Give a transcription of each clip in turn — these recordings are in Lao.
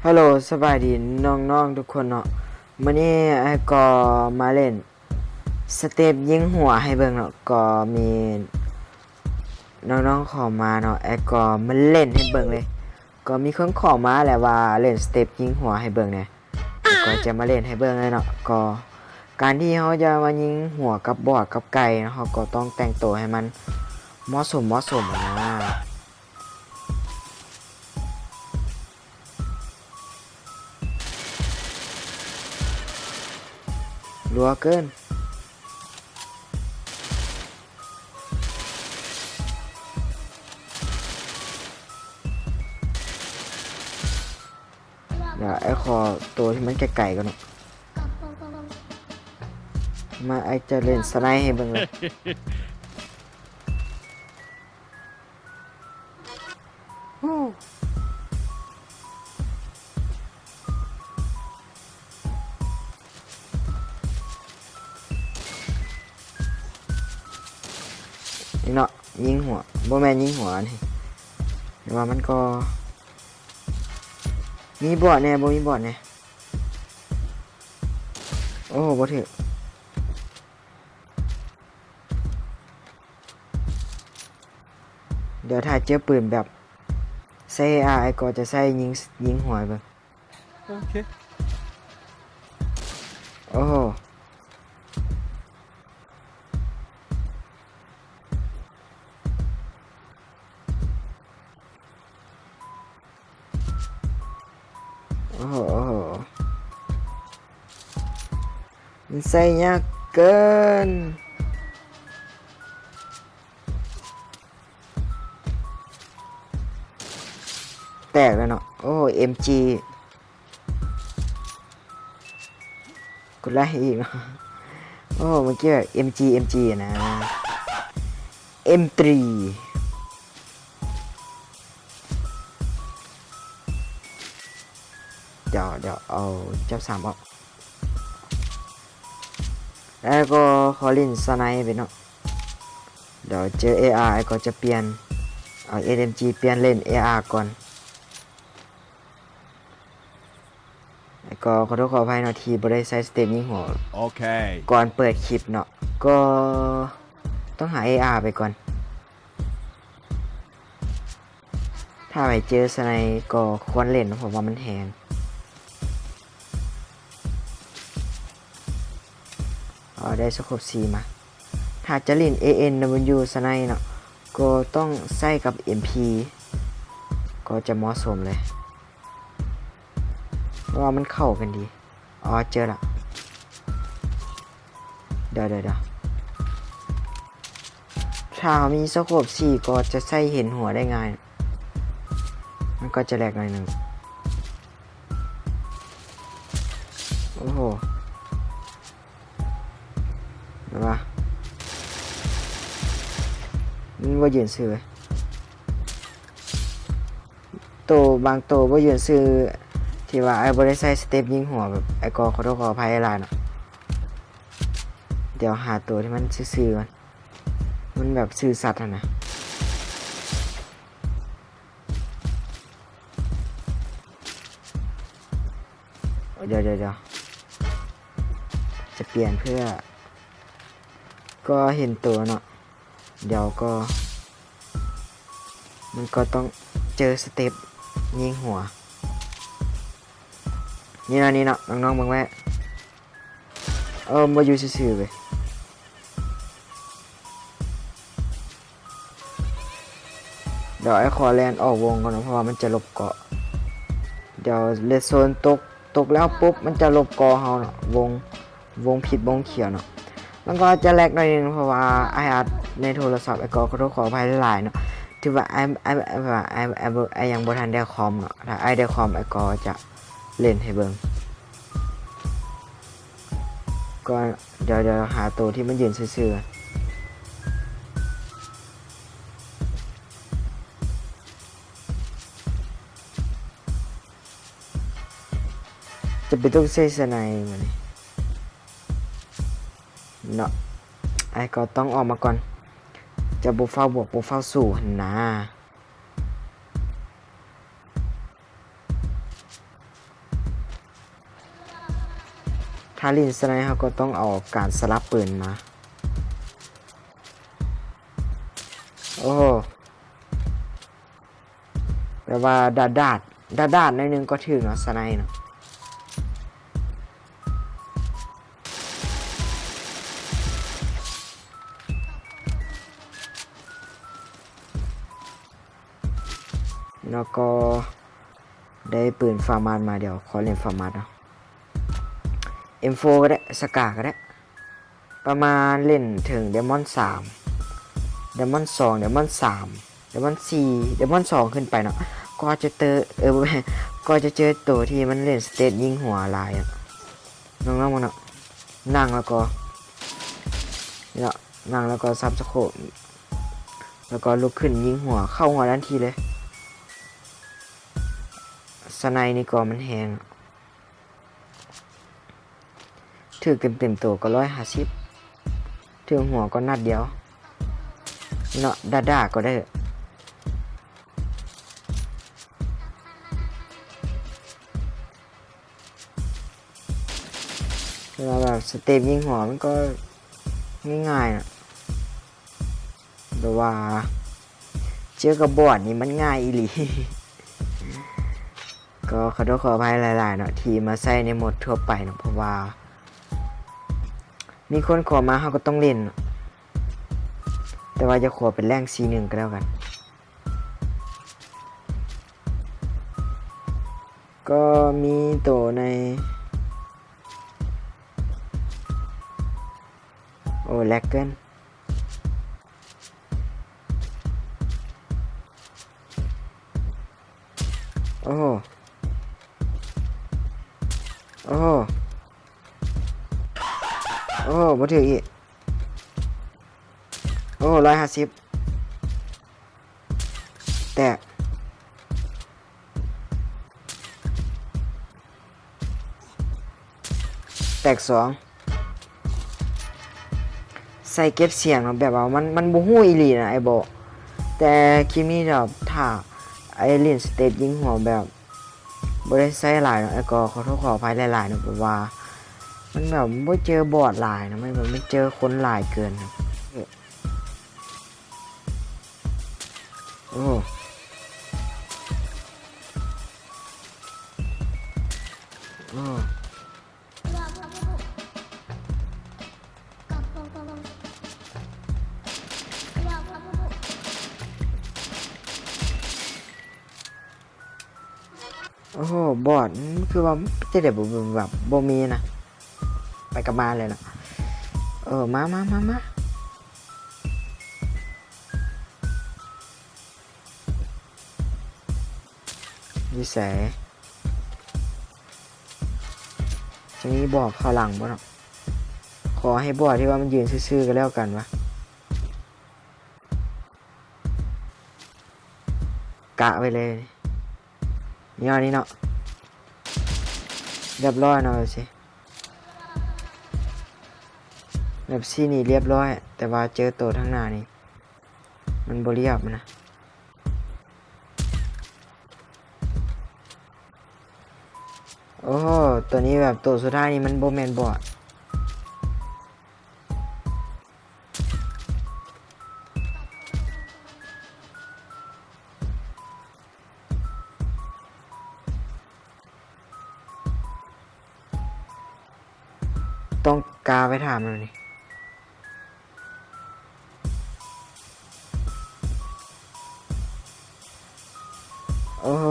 ຮັລໂຫຼ ສະບາຍດີນ້ອງໆທຸກຄົນເນາະ. ມື້ນີ້ອ້າຍກໍມາຫຼິ້ນສະເຕັບຍິງຫົວໃຫ້ເບິ່ງເນາະ. ກໍມີນ້ອງໆຂໍມາເນາະ, ອ້າຍກໍມາຫຼິ້ນໃຫ້ເບິ່ງເລີຍ. ກໍມີຄົນຂໍມາແຫຼະວ່າຫຼິ້ນສະເຕັບຍິງຫົວໃຫ້ເບິ່ງແດ່. ກໍຈະມາຫຼິ້ນໃຫ້ເບິ່ງເລີຍເນາະ. ກໍການທີ່ເຮົາຈະມາຍິງຫົວກັບບອດກັບໄກ່ເນາະ, ເຮົາກໍຕ້ອງແຕ່ງໂຕໃຫ້ມັນເໝາະສົມ ເໝາະສົມຫັ້ນນະ. ລັວເກີນ. ດຽວອ້າຍຂໍໂຕທີ່ມັນໄກໆກ່ອນເນາະ. ມາ ອ້າຍຈະຫຼິ້ນສະໄນໃຫ້ເບິ່ງເລີຍ. ໂອ້ ນີ້ເນາະ ຍິງຫົວ ບໍ່ແມ່ນຍິງຫົວນີ້ ແຕ່ວ່າມັນກໍມີບອດແດ່ ບໍ່ມີບອດແດ່. ໂອ້ ບໍ່ຖືກ. ດຽວຖ້າເຈີປືນແບບໃຊ້ເອອາ ອ້າຍກໍຈະໃຊ້ຍິງ ຍິງຫົວໃຫ້ເບິ່ງ. ໂອເຄ. ໂອ້ໂຫ ໂອ້ໂຫ ໂອ້ໂຫ ມັນໃຊ້ຍາກເກີນ. ແຕກແລ້ວເນາະ. ໂອ້ ເອັມຈີ ກົດໄລອີກເນາະ. ໂອ້ ເມື່ອກີ້ເອັມຈີ ເອັມຈີນະ ເອັມທຣີ. ດຽວ ດຽວເອົາຈັບສາມອອກ ແລ້ວກໍຂໍຫຼິ້ນສະໄນເບເນາະ. ດຽວເຈີເອອາ ອ້າຍກໍຈະປ່ຽນ ເອົາເອັສເອັມຈີປ່ຽນຫຼິ້ນເອອາກ່ອນ. ແລ້ວກໍຂໍໂທດຂໍອະໄພເນາະ ທີ່ບໍ່ໄດ້ໃຊ້ສະເຕັບຍິງຫົວ ໂອເຄ ກ່ອນເປີດຄລິບເນາະ. ກໍຕ້ອງຫາເອອາໄປກ່ອນ. ຖ້າໃຜເຈີສະໄນກໍຄວນຫຼິ້ນ ເພາະວ່າມັນແຮງ. ເອົາ ໄດ້ສະໂຄບສີ່ມາ. ຖ້າຈະຫຼິ້ນເອເອັນດັບເບິນຢູສະໄນເນາະ ກໍຕ້ອງໃຊ້ກັບເອັມພີ ກໍຈະເໝາະສົມເລີຍ ເພາະວ່າມັນເຂົ້າກັນດີ. ອໍ ເຈີລະ. ດຽວ ດຽວ ດຽວ ຖ້າເຮົາມີສະໂຄບສີ່ກໍຈະໃຊ້ເຫັນຫົວໄດ້ງ່າຍ. ມັນກໍຈະແລັກໜ້ອຍໜຶ່ງ. ໂອ້ໂຫ ແບບວ່າມັນບໍ່ຢືນຊື່ເວີຍ. ໂຕບາງໂຕບໍ່ຢືນຊື່ ທີ່ວ່າອ້າຍບໍ່ໄດ້ໃຊ້ສະເຕັບຍິງຫົວ ແບບ ອ້າຍກໍຂໍໂທດຂໍອະໄພຫຼາຍເນາະ. ດຽວຫາໂຕທີ່ມັນຊື່ໆກ່ອນ ມັນແບບຊື່ຊັດຫັ້ນນະ. ດຽວ ດຽວ ດຽວ ຈະປ່ຽນເພື່ອ ກໍເຫັນໂຕເນາະ. ດຽວກໍ ມັນກໍຕ້ອງເຈີສະເຕັບຍິງຫົວ. ນີ້ເນາະ ນີ້ເນາະ ນ້ອງໆເບິ່ງໄວ້. ເອີ ບໍ່ຢູ່ຊື່ໆເວີຍ. ດຽວອ້າຍຂໍແລ່ນອອກວົງກ່ອນເນາະ ເພາະວ່າມັນຈະລົບເກາະ. ດຽວເລດໂຊນຕົກ ຕົກແລ້ວປຸບ ມັນຈະລົບເກາະເຮົາເນາະ ວົງ ວົງພິດ ວົງຂຽວເນາະ. ມັນກໍຈະແລັກໜ້ອຍໜຶ່ງ ເພາະວ່າອ້າຍອັດໃນໂທລະສັບ. ອ້າຍກໍຂໍໂທດຂໍອະໄພຫຼາຍໆເນາະ ຖືວ່າອ້າຍ ອ້າຍ ອ້າຍ ອ້າຍ ອ້າຍຍັງບໍ່ທັນໄດ້ຄອມເນາະ. ຖ້າອ້າຍໄດ້ຄອມ ອ້າຍກໍຈະ ເລ່ນໃຫ້ເບິ່ງ. ກໍດຽວ ດຽວຫາໂຕທີ່ມັນຢືນຊື່ໆ ຈະເປັນຕ້ອງໃຊ້ສະໄນບາດນີ້ເນາະ. ອ້າຍກໍຕ້ອງອອກມາກ່ອນ ຈະບໍ່ຟ້າວບວກ ບໍ່ຟ້າວສູ້ຫັ້ນນາ. ຖ້າຫຼິ້ນສະໄນເຮົາກໍຕ້ອງເອົາການສະຫຼັບປືນມາ. ໂອ້ໂຫ ແບບວ່າດາດໆ ດາດໆ ໜ້ອຍໜຶ່ງກໍຖືກເນາະ ສະໄນເນາະ. ແລ້ວກໍໄດ້ປືນຟາມາດມາ ດຽວຂໍຫຼິ້ນຟາມາດເນາະ ເອັມໂຟກໍໄດ້ ສະກາກໍໄດ້ ປະມານຫຼິ້ນເຖິງໄດມອນສາມ ໄດມອນສອງ ໄດມອນສາມ ໄດມອນສີ່ ໄດມອນສອງຂຶ້ນໄປເນາະ ກໍຈະເຕີ ເອີ ບໍ່ແມ່ນ ກໍຈະເຈີໂຕທີ່ມັນຫຼິ້ນສະເຕດຍິງຫົວຫຼາຍເນາະ ນ້ອງໆ ເນາະ ນັ່ງແລ້ວກໍ ນີ້ເນາະ ນັ່ງແລ້ວກໍສັບສະໂຄບ ແລ້ວກໍລຸກຂຶ້ນຍິງຫົວ ເຂົ້າຫົວທັນທີເລີຍ. ສະໄນນີ້ກໍມັນແຮງ ຖືກເຕັມໆໂຕກໍຮ້ອຍຫ້າສິບ ຖືກຫົວກໍນັດດຽວເນາະ ດາດໆ ກໍໄດ້. ເວລາແບບສະເຕັບຍິງຫົວມັນກໍງ່າຍໆນະ ແບບວ່າເຈີກັບບອດນີ້ມັນງ່າຍອີ່ຫຼີ. ກໍຂໍໂທດຂໍອະໄພຫຼາຍໆເນາະ ທີ່ມາໃຊ້ໃນໂໝດທົ່ວໄປເນາະ ເພາະວ່າມີຄົນຂໍມາເຮົາກໍຕ້ອງຫຼິ້ນເນາະ ແຕ່ວ່າຈະຂໍເປັນແລງສີ່ໜຶ່ງກໍແລ້ວກັນ. ກໍມີໂຕໃນ ໂອ້ ແລັກເກີນ. ໂອ້ໂຫ ໂອ້ໂຫ ໂອ້ໂຫ ບໍ່ຖືກອີກ. ໂອ້ ຮ້ອຍຫ້າສິບ ແຕກ ແຕກສອງ. ໃສ່ເກັບສຽງເນາະ ແບບວ່າມັນ ມັນບໍ່ຮູ້ອີ່ຫຼີນະ ອ້າຍໂບ. ແຕ່ຄລິບນີ້ແບບ ຖ້າອ້າຍຫຼິ້ນສະເຕດຍິງຫົວແບບບໍ່ໄດ້ໃຊ້ຫຼາຍເນາະ ອ້າຍກໍຂໍໂທດຂໍອະໄພຫຼາຍໆເນາະ ແບບວ່າມັນແບບບໍ່ເຈີບອດຫຼາຍເນາະ ມັນແບບມັນເຈີຄົນຫຼາຍເກີນເນາະ. ໂອ້ ໂອ້ ໂອ້ໂຫ ບອດ ຄືວ່າຈະໄດ້ ແບບ ບໍ່ມີນະ ໄປກັບມາເລີຍນະ. ເອີ ມາ ມາ ມາ ມາ. ຢູ່ໃສ? ຈະມີບອດຂ້າງຫຼັງບໍ່ເນາະ? ຂໍໃຫ້ບອດທີ່ວ່າມັນຢືນຊື່ໆກໍແລ້ວກັນວະ. ກະໄວ້ເລີຍ ແນວນີ້ເນາະ ຮຽບຮ້ອຍເນາະ ແບບຊີ້ ແບບຊີ້ນີ້ຮຽບຮ້ອຍ ແຕ່ວ່າເຈີໂຕທາງໜ້ານີ້ ມັນບໍ່ລຽບນະ. ໂອ້ໂຫ ໂຕນີ້ແບບໂຕສຸດທ້າຍນີ້ມັນບໍ່ແມ່ນບອດ. ຕ້ອງກ້າໄປຖາມແລ້ວນີ້. ໂອ້ໂ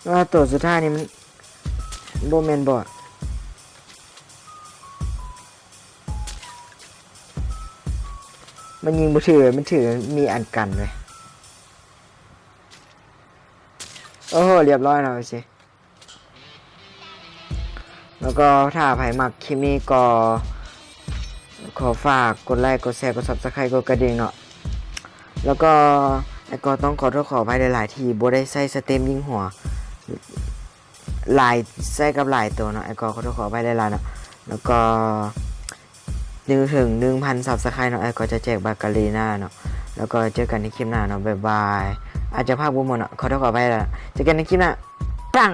ຫ ວ່າໂຕສຸດທ້າຍນີ້ມັນບໍ່ແມ່ນບອດ. ມັນຍິງບໍ່ຖືກ ມັນຖືກ ມັນມີອັນກັນເວີຍ. ໂອ້ໂຫ ຮຽບຮ້ອຍເນາະ ໂອເຄ. ແລ້ວກໍຖ້າໃຜມັກຄລິບນີ້ກໍຂໍຝາກກົດໄລ ກົດແຊ ກົດ Subscribe ກົດກະດິ່ງເນາະ. ແລ້ວກໍ ແອດກໍຕ້ອງຂໍໂທດຂໍອະໄພຫຼາຍໆ ທີ່ບໍ່ໄດ້ໃຊ້ສະເຕັມຍິງຫົວຫຼາຍ ໃຊ້ກັບຫຼາຍໂຕເນາະ. ແອດກໍຂໍໂທດຂໍອະໄພຫຼາຍໆເນາະ. ແລ້ວກໍ ໜຶ່ງເຖິງໜຶ່ງພັນ Subscribe ເນາະ ແອດກໍຈະແຈກບັດກາລີນາເນາະ. ແລ້ວກໍເຈີກັນໃນຄລິບໜ້າເນາະ. ບາຍບາຍ. ອາດຈະພາກບໍ່ໝົດເນາະ ຂໍໂທດຂໍອະໄພ. ເຈີກັນໃນຄລິບໜ້າ. ປັງ.